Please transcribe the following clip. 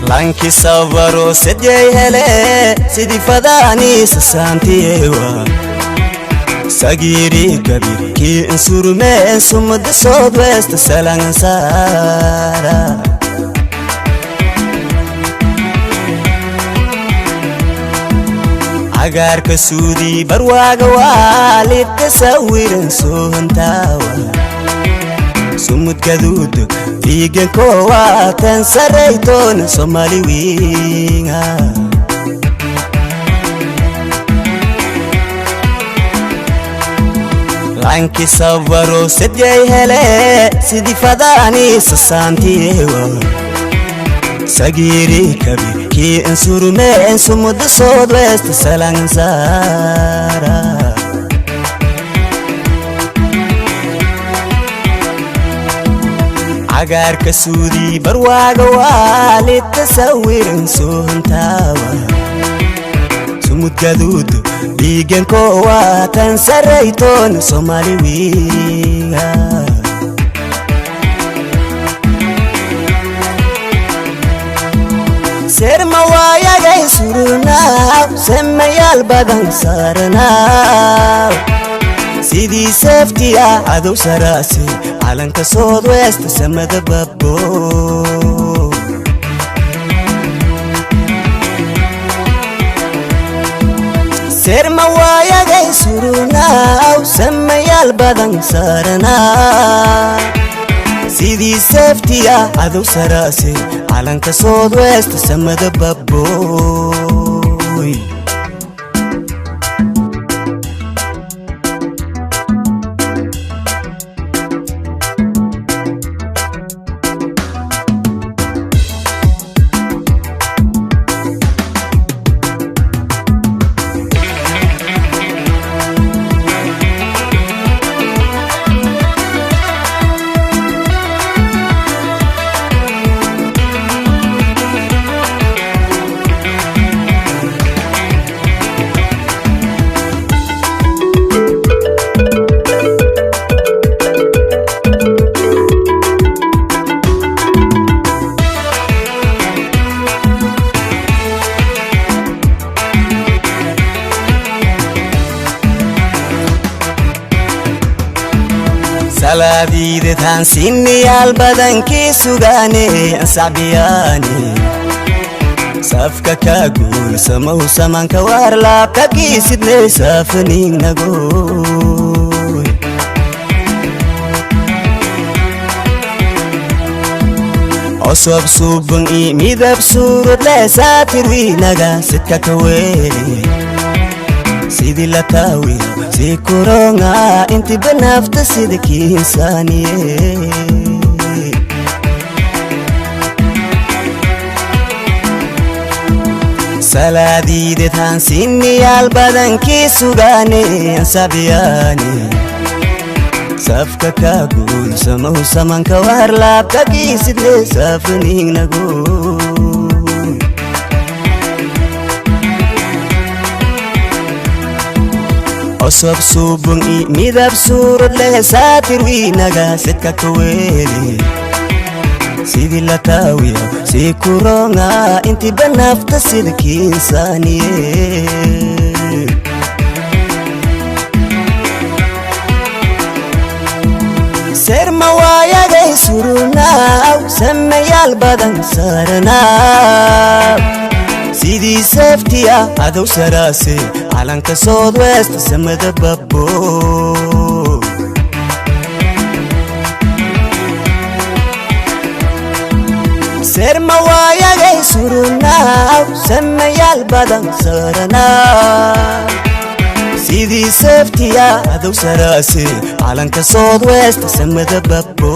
Lanki sabaro sedey hele sidii fadaaniisa saantiyewa sagiri kabir kii insurmeen sumada soodwesta salangansaara. Cagaarka suudii barwaaga waalidka sawiran soohantaawa sumud gaduudo fiigankowa tan saraytoona Soomaali wiinga. Lanki sabaro sedyay hele sidii fadaaniisa saantiyewa sagiri kabir kii insurmeen sumuda soodwesta salangansaara. Cagaarka suudii barwaaga waalidka sawiran soohantaawa sumud gaduudo dhiigankowa tan saraytoona Soomaali wiinga. Serma waayagay surunaaw semayaal badan saaranaaw sidii seeftiya cadow saraase calanka soodwesta samada babbo. Serma waayagay surunaaw semayaal badan saaranaaw sidii seeftiya cadow saraase calanka soodwesta samada babboy. Salaadiidad hansiniyaal badankii sugaane ansacbiyaane safka kaa guulsamaw samanka waarlaabka kiisidne saafaniignagoy. Osob suubun i midab suurad le saatirwiinaga sidka kaweele sidii la taawiyo si kuronga inti banaafta sida kiinsaaniye. Salaadiidad hansiniyaal badankii sugaane ansabiyaane safka kaa guulsamaw samanka waarlaabka kiisidne saafaniignago. Osob suubun i midab suurad leh saatirwiinaga sidka kaweele sidii la taawiyo si kuronga inti banaafta sida kiinsaaniye. Serma waayagay surunaaw samayaal badan saaranaaw sidii seeftiya cadow saraase calanka soodwesta samada babbo. Serma waayagay surunaaw samayaal badan saaranaaw sidii seeftiya cadow saraase calanka soodwesta samada babbo.